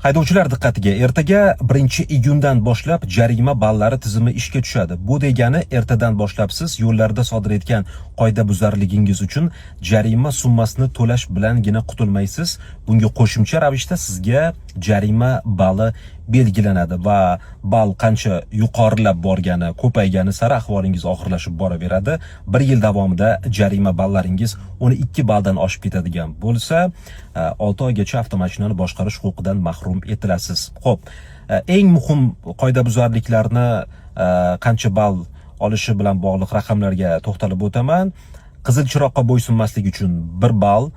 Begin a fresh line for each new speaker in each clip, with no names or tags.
Haydovchilar diqqatiga: ertaga, 1-iyundan boshlab jarima ballari tizimi ishga tushadi. Bu degani, ertadan boshlab siz yo'llarda sodir etgan qoidabuzarligingiz uchun jarima summasini to'lash bilangina qutulmaysiz. Bunga qo'shimcha ravishda sizga jarima bali belgilanadi va ball qancha yuqorilab borgani, ko'paygani sari ahvolingiz og'irlashib boraveradi. Bir yil davomida jarima ballaringiz 12 balldan oshib ketadigan bo'lsa, 6 oygacha avtomashinani boshqarish huquqidan mahrum etilasiz. Xo'p, eng muhim qoidabuzarliklarni qancha ball olishi bilan bog'liq raqamlarga to'xtalib o'taman. Qizil chiroqqa bo'ysunmaslik uchun 1 ball,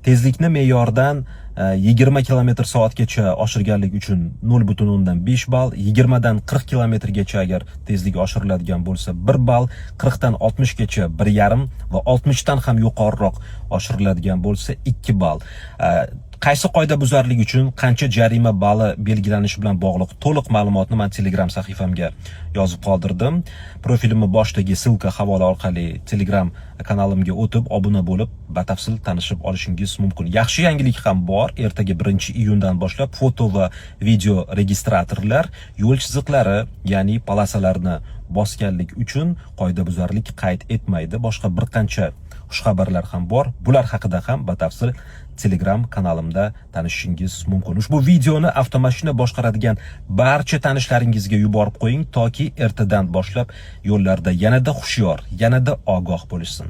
tezlikni me'yordan 20 kilometr soatgacha oshirganlik uchun 0,5 ball, 20 dan 40 kilometrgacha agar tezlik oshiriladigan bo'lsa, 1 ball, 40 dan 60 gacha 1,5 va 60 dan ham yuqoriroq oshiriladigan bo'lsa, 2 ball. Qaysi qoidabuzarlik uchun qancha jarima bali belgilanishi bilan bog'liq to'liq ma'lumotni man Telegram sahifamga yozib qoldirdim. Profilimni boshidagi ссылка, havola orqali Telegram kanalimga o'tib, obuna bo'lib, batafsil tanishib olishingiz mumkin. Yaxshi yangilik ham bor. Ertaga, 1-iyundan boshlab foto va video registratorlar yo'l chiziqlari, ya'ni полоса larni bosganlik uchun qoidabuzarlik qayd etmaydi. Boshqa bir qancha xushxabarlar ham bor. Bular haqida ham batafsil Telegram kanalimda tanishishingiz mumkin. Ushbu videoni avtomashina boshqaradigan barcha tanishlaringizga yuborib qo'ying, toki ertadan boshlab yo'llarda yanada hushyor, yanada ogoh bo'lishsin.